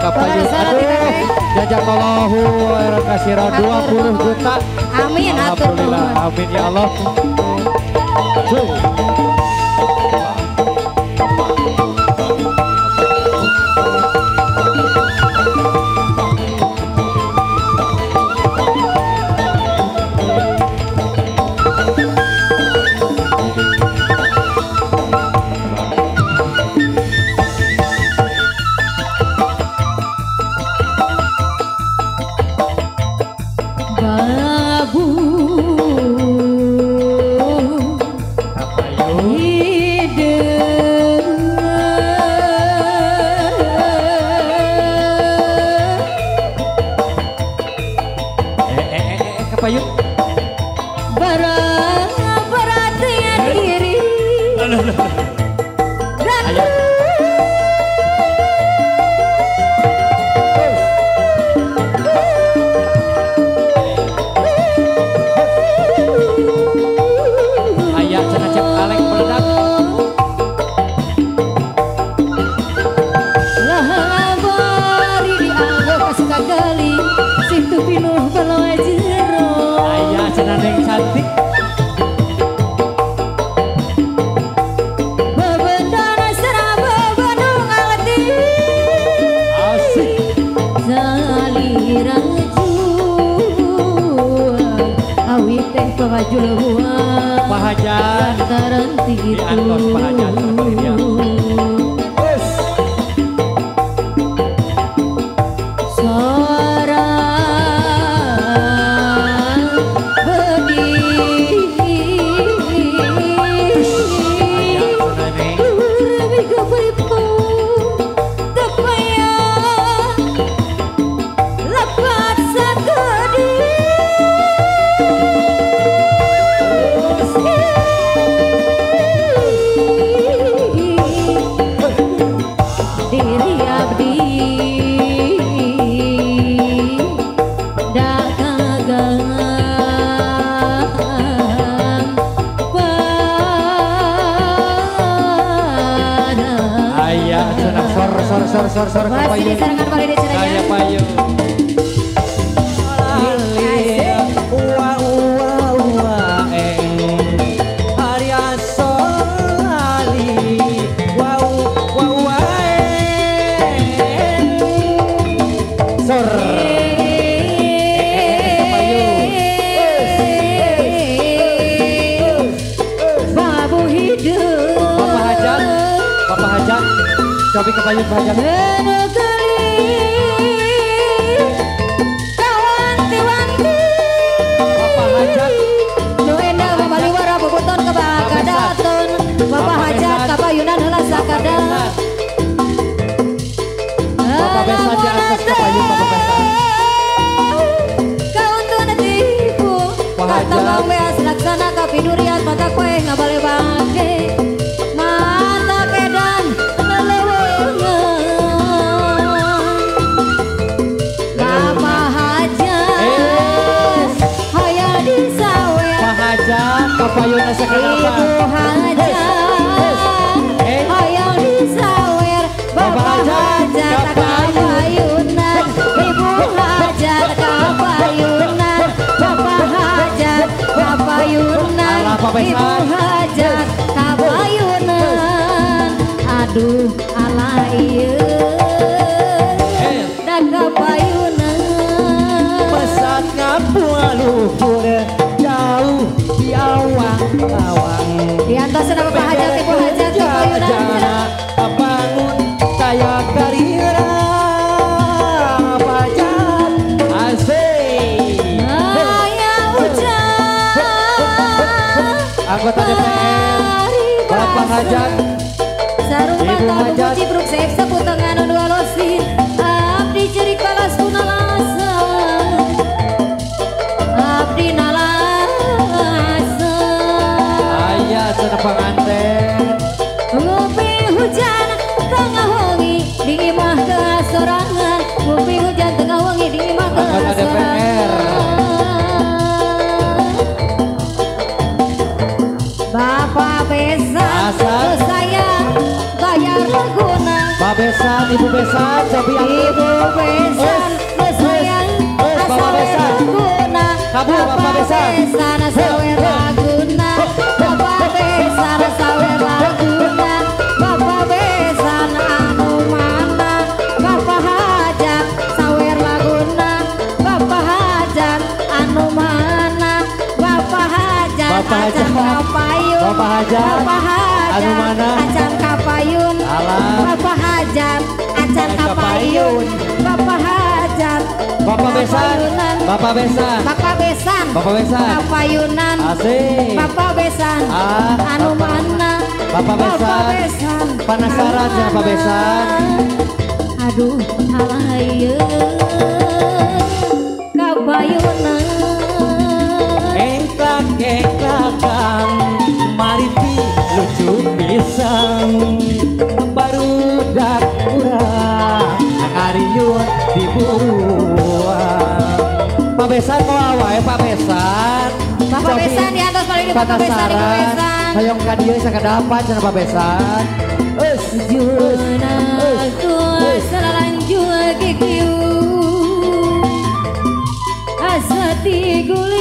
Kapayun. Aduh, jazakallahu khairan katsiran 20 juta. Amin, alhamdulillah. Amin ya Allah. Babu Kapayun. Beratnya diri. Ayo. Ayah cenah cep alek meledak. Lahabari dianggo kasuka gali situ pinuh baloa jero. Ayah cenah neng cantik. Bebendana seraba bandung alati. Asik. Salira juang awi teh pangajuluan. Pahajan. Lantaran Di antos pahajan dia. Sor sor sor masih disarankan oleh Kaya payu. Wa wa wa eng hari asolali wa wa wa eng sor. Babu hidup. Bapak Hajat, Bapak Hajat. Cobi kepayun Pak Hajat. Bapak Hajat. Nu endah babaliwara bubuton kebakadaton. Bapak Hajat kapayunan heula sakada. Bapak Besan di atas kepayun Bapak Besan. Kauntun tipu. Katembang beas laksana kapidurian mata koe ngabale bangke. Mata kedan Kapayun sakedapa. Ibu Hajat hayang disawer. Bapak Hajat kapayunan. Ibu Hajat kapayunan. Bapak Hajat kapayunan. Ibu Hajat kapayunan. Aduh ala ieu da kapayunan. Pesat ngapualuhur jauh di awang-awang. Di antasna Bapak Hajat Ibu Hajat kapayunan. Bangun saya karira Hajat asik. Ayah hujan. Anggota DPR Bapak Hajat sarung Ibu bantal Hajat. buku cibruk seep saputengan anu alosin. Abdi cerik balas kunalasan. Abdi nalasan. Ayah cenah panganten. Ngopi hujan tengah wengi di imah kesorangan. Ngopi hujan tengah wengi di imah Anggota DPR. kesorangan. Bapak Besan Asan. saya bayar laguna. Besan, Sopi Ibu Besan, sayang Bapak Besan. Kabur Bapak Besan. Besan sawer laguna. Bapak Besan sawer laguna. Bapak Besan anu mana? Bapak Hajat sawer laguna. Bapak Hajat anu mana? Bapak Hajat acan kapayun. Bapak Hajat Bapak Hajat anu mana? Acan kapayun. Bapak Hajat acan kapayun. Bapak Hajat Bapak Besan, Bapak Besan, Bapak Besan, Bapak Besan, kapayunan, asik, Bapak Besan, anu mana? Bapak Besan, penasaran ya Bapak Besan. Aduh, alah ieu kapayunan. Engklak engklakan, mariti lucu pisan, barudak urang ngariun dibuang. Pak Besan moal wae Pak Besan. Bapak Besan di atas paling di Bapak Besan di Besan. Hayang ka dieu sakadapan cenah Pak Besan. Eus juna tua salanjut kikiu. Asa tiguling.